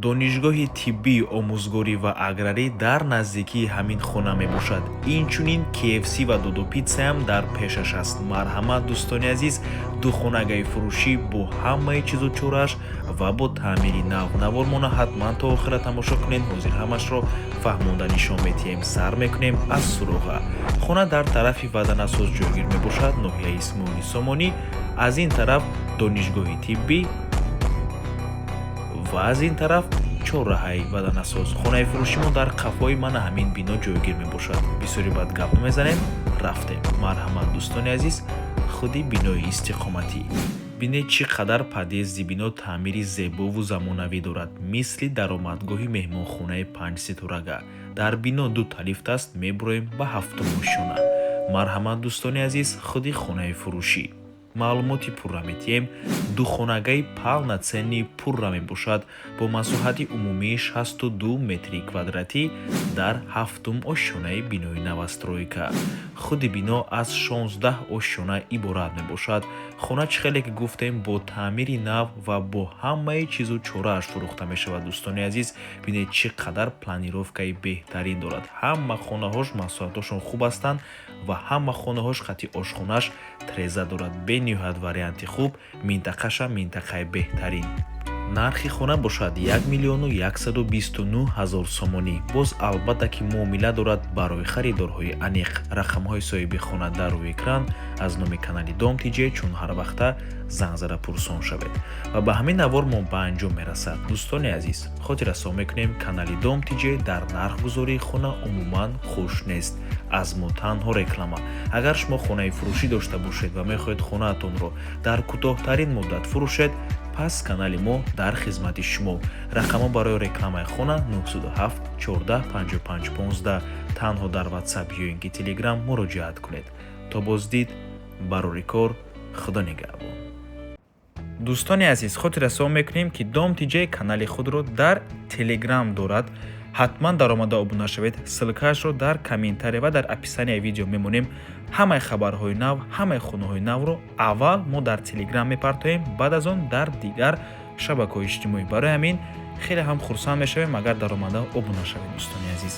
Донишгоҳи тиббии омӯзгорӣ ва аграрӣ дар наздикии ҳамин хона мебошад. Инчунин KFC ва Додо Питсаам дар пешаш аст. Марҳамат, дӯстони азиз, духонагаи фурӯшӣ бо ҳамаи чизу чорааш ва бо таъмири нав. Навормона ҳатман то охира тамошо кунед, ҳозир ҳамашро фаҳмонда нишон медиҳем. Сар мекунем аз суроға. Хона дар тарафи Ваданасоз ҷойгир мебошад, ноҳияи Исмоили Сомонӣ. Аз ин тараф донишгоҳи тиббӣ ва аз ин тараф чорраҳаи Ваданасоз. Хонаи фурӯши мо дар қафои мана ҳамин бино ҷойгир мебошад. Бисёри бад гап намезанем, рафтем. Марҳамат, дӯстони азиз, худи бинои истиқоматӣ. Бинед, чӣ қадар подъезди бино таъмири зебову замонавӣ дорад, мисли даромадгоҳи меҳмонхонаи панҷситорага. Дар бино дута лифт аст. Мебуроем ба ҳафтум ошёна. Марҳамат, дӯстони азиз, худи хонаи фурӯшӣ. Маълумоти пурра медиҳем. Духонагаи полноценный пурра мебошад бо масоҳати умумии 62 метри квадратӣ дар ҳафтум ошёнаи бинои новостройка. Худи бино аз 16 ошёна иборат мебошад. Хона, чӣ хеле ки гуфтем, бо таъмири нав ва бо ҳамаи чизу чорааш фурӯхта мешавад. Дӯстони азиз, бинед, чӣ қадар планировкаи беҳтарин дорад. Ҳама хонаҳош масоҳатошон хуб ҳастанд ва ҳама хонаҳош хати ошхонааш треза дорад. Бениҳоят варианти хуб, минтақашам минтақаи беҳтарин. Нархи хона бошад 1 129 000 сомонӣ. Боз, албатта ки, муомила дорад барои харидорҳои аниқ. Рақамҳои соҳиби хона дар рӯи экран. Аз номи канали Дом ТЖ чун ҳар вақта занг зада пурсон шавед. Ва ба ҳамин навор мо ба анҷом мерасад. Дӯстони азиз, хотиррасон мекунем, канали Дом ТЖ дар нархгузории хона умуман хуш нест, аз мо танҳо реклама. Агар шумо хонаи фурӯшӣ дошта бошед ва мехоҳед хонаатонро дар кӯтоҳтарин муддат фурӯшед, пас канали мо дар хизмати шумо. Рақамҳо барои рекламаи хона 907 14 55 15. Танҳо дар WhatsApp ё ин ки Telegram муроҷиат кунед. То боздид, барори кор, Худо нигаҳбон. Дӯстони азиз, хотиррасон мекунем, ки Дом ТЖ канали худро дар Телеграм дорад. Ҳатман даромада обуна шавед. Ссылкаашро дар комментария ва дар описанияи видео мемонем. Ҳамаи хабарҳои нав, ҳамаи хонаҳои навро аввал мо дар Телеграм мепартоем, баъд аз он дар дигар шабакаҳои иҷтимоӣ. Барои ҳамин хеле ҳам хурсанд мешавем, агар даромада обуна шавед, дӯстони азиз.